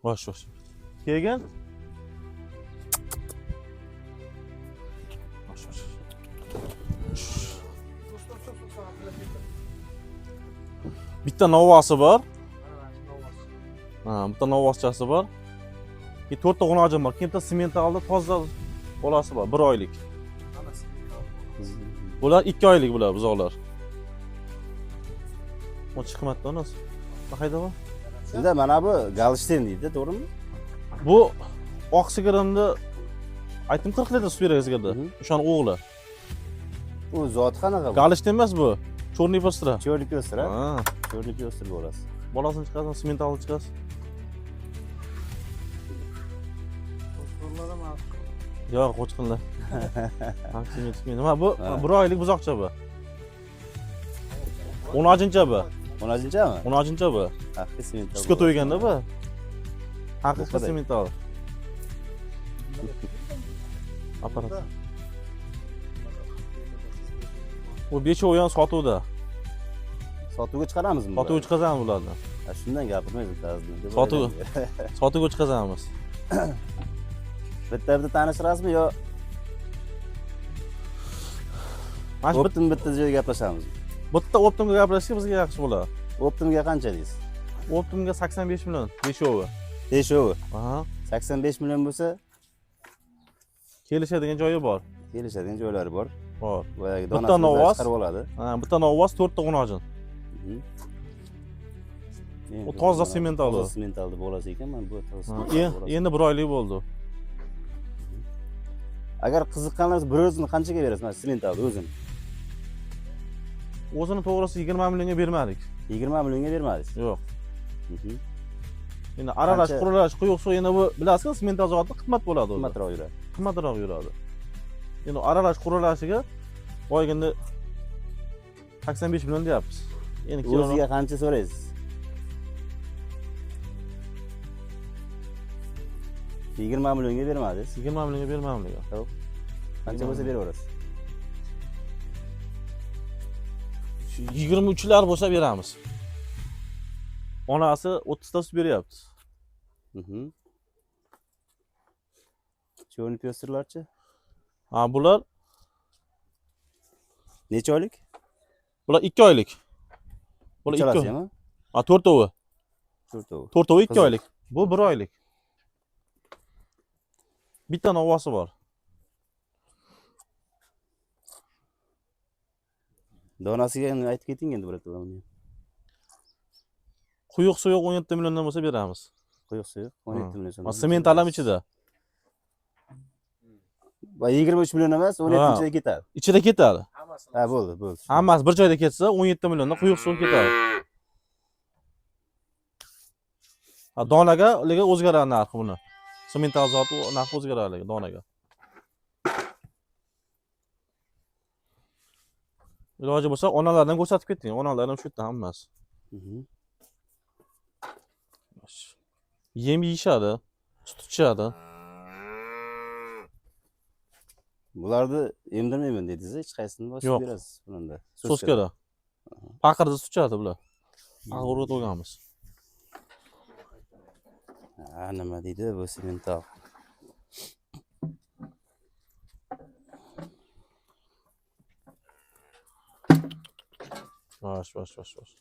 Xo'sh, xo'sh. Keyin xo'sh, xo'sh. Bitta novvosi bor. Ha, bitta novvoschasi bor. Keyin 4 ta g'unojim bor. Keyin bitta sementalda toza bolasi bor, 1 oylik. Bular 2 oylik bular buzoqlar. O chiqmadi onasi. Qayda bu? Shunda mana bu Galstein deydi, to'g'rimi? Bu oq sigirimni aytdim 40 litr sut beradi sigirda. O'shani o'g'li. U zoti qanaqa bu? Galstein emas bu. Chorniy pestra. Chorniy pestra. Ha. Chorniy pestra bolasi. Bolasini chiqasan, sementalni chiqasiz. Yo'q, qo'chqinlar. Aksini chiqmaydi. Nima bu? 1 oylik buzoqcha bu. 10-incha bu. 10-inchami? 10-incha bu. Haqiqiy semental. Sutga to'yganda bu. Haqiqiy semental. Apparat. Bu 5 ham sotuvda. Sotuvga chiqaramizmi? Sotuvga chiqazamiz bularni. Ha, shundan gapirmaysiz o'tazdi. Sotuvga chiqazamiz. Bitta-bitta tanishtirasizmi yo Mana shu optim bitta joyga gaplashamiz? Bitta optimga gaplashsak bizga yaxshi bo'ladi. Optimga qancha deysiz? Optimga 85 million, 5ovi. 5ovi. Aha. 85 million bo'lsa kelishadigan joyi bor. Kelishadigan joylari bor. Bor. Boyagi Bitta donasini novvoz. chiqarib oladi. Ha, bitta novvoz, 4 ta g'unojin. U toza semental. Toza sementalni bolasi ekan, mana bu toza semental bolasi. Endi 1 oylik bo'ldi. Agar qiziqqanlar bir o'zini qanchaga berasiz mana sementalni o'zini? O'zini to'g'risi 20 millionga bermadik. 20 millionga bermadingiz? Yo'q. Endi aralash, quralash, quyuq suv endi bu bilasizmi, semental zoti qimmat bo'ladi o'zi. Qimmatroq yuradi. Qimmatroq yuradi. Endi aralash quralashiga boyaganda 85 million deyapmiz. Endi o'ziga qancha so'raysiz? 20 millionga bermadingiz. 20 millionga bermadim degan. Yo'q. Qancha bo'lsa beraverasiz? 23lar bo'lsa beramiz. Onasi 30 ta sut beryapti. Chorniy pestrlarchi? Ha, bular necha oylik? Bular 2 oylik. Bular 2. Uchalasi ham? Ha, 4tovi. 4tovi. 4tovi 2 oylik. Bu 1 oylik. Bitta novvosi bor. Donasiga endi aytib keting endi birato'la uni. Quyuq suyuq 17 milliondan bo'lsa beramiz. Quyuq suyuq 17 million so'm. Ha, semental ham ichida. Va 23 million emas, 17 ichida ketadi. Ichida ketadi. Ha, bo'ldi, bo'ldi. Hammasi bir joyda ketsa 17 milliondan quyuq suv ketadi. Ha, donaga lekin o'zgaradi narxi buni. Semental zoti narxi o'zgaradi lekin donaga. Iloji bo'lsa onalardan ko'rsatib keting. Onalar ham shu yerda hammasi. Yem yeyishadi, sut ichadi. Bularni emdirmayman dedingiz, hech qaysisini bosib berasiz bunda. Soskada. Paqirda sut ichadi bular. Paqir o'rgatib olganmiz. Ha, nima deydi bu semental? Bosh, bosh, bosh, bosh.